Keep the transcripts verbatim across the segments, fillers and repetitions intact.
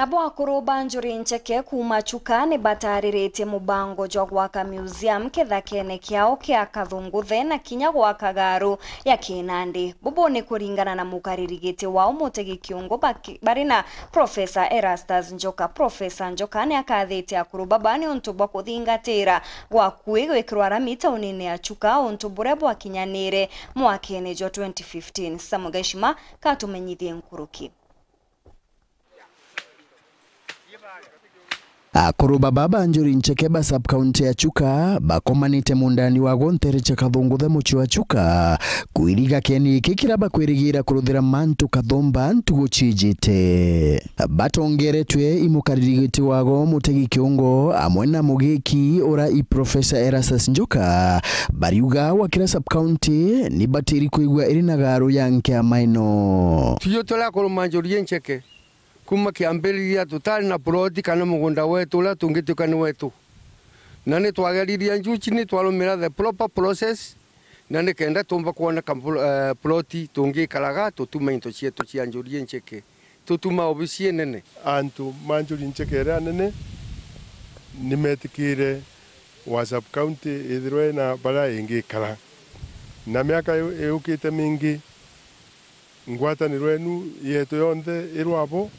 Nabo akuru ba Njuri Ncheke kuuma Chuka ni batariritie mubango jwa gwaka museum kithakene kiao kia Kathunguthe na kinya gwaka garu ya Kinandi. Bubu ni kuringana na mukariri giti wao Mutegi Kiungo baki-, bari na Professor Erastus Njoka. Professor Njoka ni akathitie akuru baba ni untu bwa kuthingatira gwakui gwikirwa rami taunini ya Chuka, untu buria bwakinyanire mwakene jwa twenty fifteen. Samuel Gaishima katumenyithie nkuruki. Akuru baba ba Njuri Ncheke ba sub-county ya Chuka bakomanite mundani wa gontere cha Kathunguthe mucii wa Chuka kwiriga keni iki kiria bakwirigira kuruthira mantu kathumba ntugu cijite. Batongeretwe i mukariri giti wago Mutegi Kiungo amwe na mugiki ura i Professor Erastus Njoka, bariuga wa kira sub-county ni batiri kwigua iri na garu ya nkeama ino. Tuju turi akuru ma Njuri Ncheke, kuma kiambiriria tutari na plot kana mugunda wetu uria tungituika ni wetu. Na ni twageririe njuchi, ni twarumira the proper process, na ni kenda tumba kwoneka mpl-, eh, plot tungikaraga, tutuma into cietu cia Njuri Ncheke, tutuma obisi inene. Antu ma Njuri Ncheke iria nene ni metikire wa sub-county ithirwe na baria ingikara. Na miaka yu-, yukite mingi, ngwataniro enu yetu yonthe irwa bo,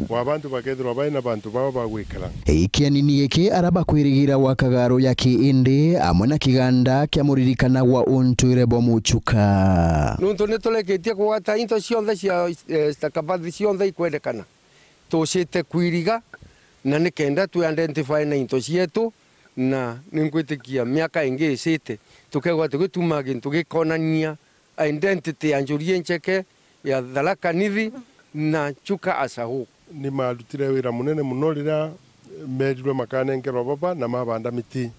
wa bantu bakethirwa bai na bantu bao ba gwikara. Ikianini giki ara bakwirigira gwaka garu ya kiindi amwe na kiganda kia muririkana gwa untuire bwa Muchuka. Nuntu ni turikitie kugwata into cionthe cia, eh, stakabadhi cionthe ikwendekana, tucite kwiriga, na ni kenda twi identify na into cietu, na ni ngwitikia miaka ingi icite tukegwa tugituma gintu gikonania identity ya Njuri Ncheke, ya Tharaka Nithi na Chuka as a whole. Ni maarutire wira munene mono riria meerirwe makanenkerwa baba na mabanda miti.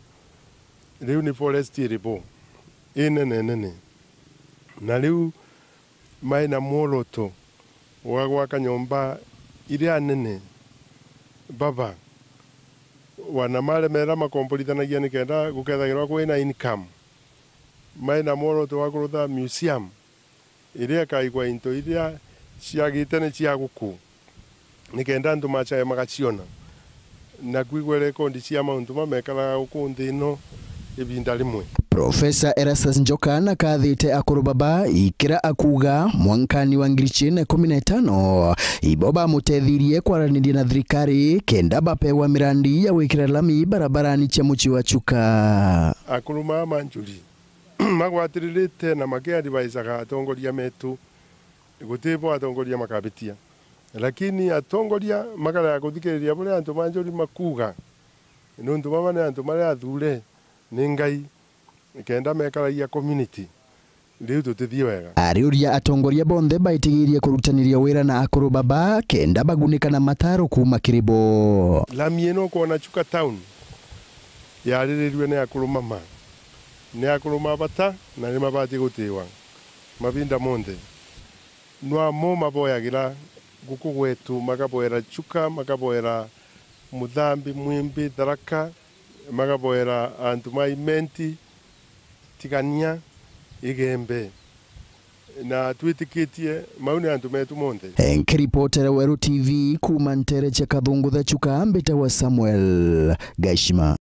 Riu ni forest iri bo inene nene. Na riu mai na mworoto wa gwaka nyomba iria nene baba, wana maremera makomborithanagia nikenda gukethagirwa kwina income. Mai na mworoto wa kurutha museum iria ikaigwa into iria ciagite ni cia guku, nikenda antu machae magaciona na kwigua rekondi cia mauntu mamekaraga guku nthi ino ibinda rimwe. Professor Erastus Njoka nakathite akuru baba ikira akuga mwankani wa ngiri igiri na ikumi na itano ibo bamutethirie kwaraniria na thirikari kenda bapewa mirandi ya gwikira lami barabarani cia mucii wa Chuka. Akuru maa ma Njuri magwatiririte na makiadvisaga atongoria metu, guti bo atongoria makabitia. Lakini atongoria makarega kuthikiriria buria antu ma Njuri makuuga, nuntu baba ni antu maria athure ni Ngai, kenda mekaragia community, riu tutithii wega. Ariuria atongoria bonthe baitigirie kurutaniria wira na akuru baba kenda bagunika na mataro kuuma kiri bo. Lami ino ukwona Chuka town yaririrue ni akuru mama, ni akuru ma bata na ni mabati gutiwa mabinda monthe. Nwamo maboyagira guku gwetu, makaboera Chuka, makaboera Muthambi, Mwimbi, Tharaka, makaboera antu ma Imenti, Tigania, Igembe. Na twitikitie mau ni antu metu monthe. Nkiripotera Weru T V kuuma ntere cia Kathungutha Chuka, mbitawa Samuel Gaishima.